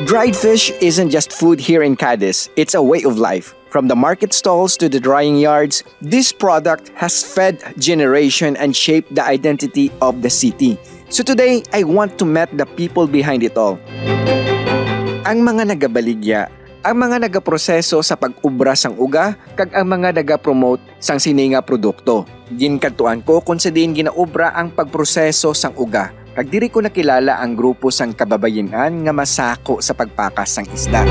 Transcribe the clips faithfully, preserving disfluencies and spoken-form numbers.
Dried fish isn't just food here in Cadiz, it's a way of life. From the market stalls to the drying yards, this product has fed generation and shaped the identity of the city. So today, I want to meet the people behind it all. Ang mga nagabaligya, ang mga nagaproseso sa pag-ubra sang uga, kag ang mga nagapromote sang sini nga produkto. Ginkadtuan ko kon sa diin ginaubra ang pagproseso sang uga, kag diri ko nakilala ang grupo sang kababayen-an nga masako sa pagpakas sang isda.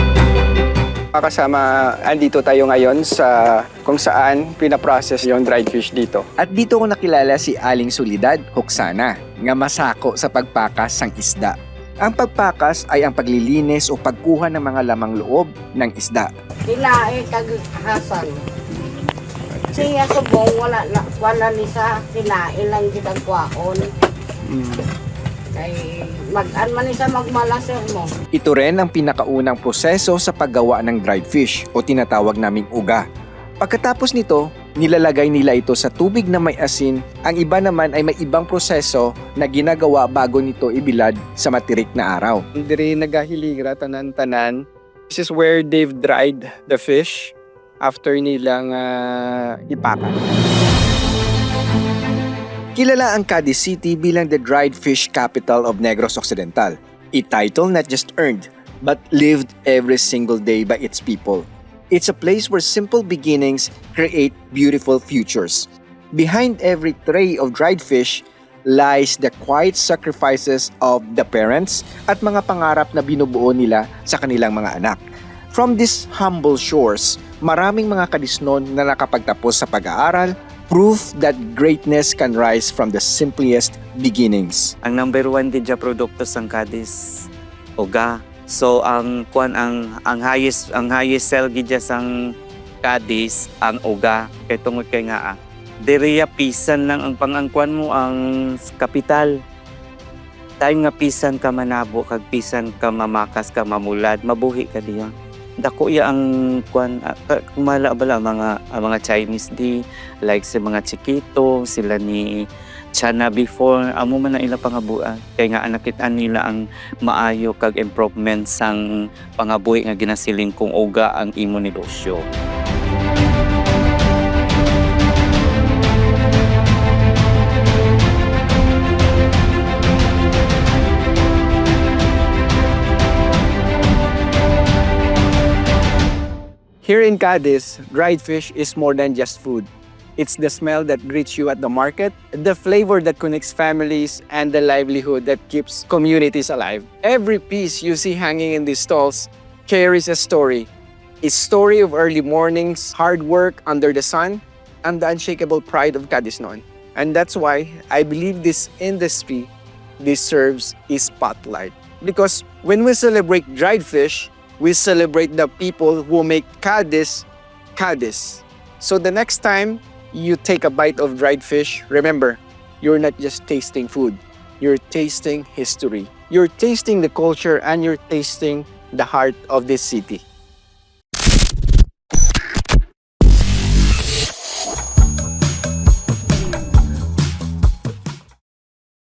Mga kasama, andito tayo ngayon sa kung saan pinaprocess yung dried fish dito. At dito ko nakilala si Aling Soledad Hoksana, nga masako sa pagpakas sang isda. Ang pagpakas ay ang paglilinis o pagkuha ng mga lamang loob ng isda. Tinae kag hasan. Siya subong, wala na, wala ni sa tinae lang kita kuwaon. Mm. Kay mag-an man ni sa magmalaser mo. Ito rin ang pinakaunang proseso sa paggawa ng dried fish o tinatawag naming uga. Pagkatapos nito, nilalagay nila ito sa tubig na may asin, ang iba naman ay may ibang proseso na ginagawa bago nito ibilad sa matirik na araw. Diri nagahiligra tanan-tanan. This is where they've dried the fish after nila nga ipakan. Kilala ang Cadiz City bilang the dried fish capital of Negros Occidental, a title not just earned, but lived every single day by its people. It's a place where simple beginnings create beautiful futures. Behind every tray of dried fish lies the quiet sacrifices of the parents at mga pangarap na binubuo nila sa kanilang mga anak. From these humble shores, maraming mga Cadiznon na nakapagtapos sa pag-aaral, proof that greatness can rise from the simplest beginnings. Ang number one gid dya produkto sang Cadiz, uga. So ang kuan, ang, ang highest, ang highest sell gid dya sang Cadiz ang uga, kay tungod kay nga, ah, diri ya pisan lang ang pang-, ang kuan mo, ang s-, kapital. Time nga pisan ka manabo kag pisan ka mamakas ka mamulad, mabuhi ka diya. Dako ya ang kuan, ah, ka-, kumala bala mga, ang mga Chinese di, like sa mga Chiquito, sila ni Chana before, amo man ang ila pangabuan. Kay nga nakit-an nila ang maayo kag improvement sang pangabuhi nga ginasiling kong uga ang imo negosyo. Here in Cadiz, dried fish is more than just food. It's the smell that greets you at the market, the flavor that connects families, and the livelihood that keeps communities alive. Every piece you see hanging in these stalls carries a story. A story of early mornings, hard work under the sun, and the unshakable pride of Cadiznon. And that's why I believe this industry deserves a spotlight. Because when we celebrate dried fish, we celebrate the people who make Cadiz Cadiz. So the next time you take a bite of dried fish, remember, you're not just tasting food, you're tasting history. You're tasting the culture and you're tasting the heart of this city.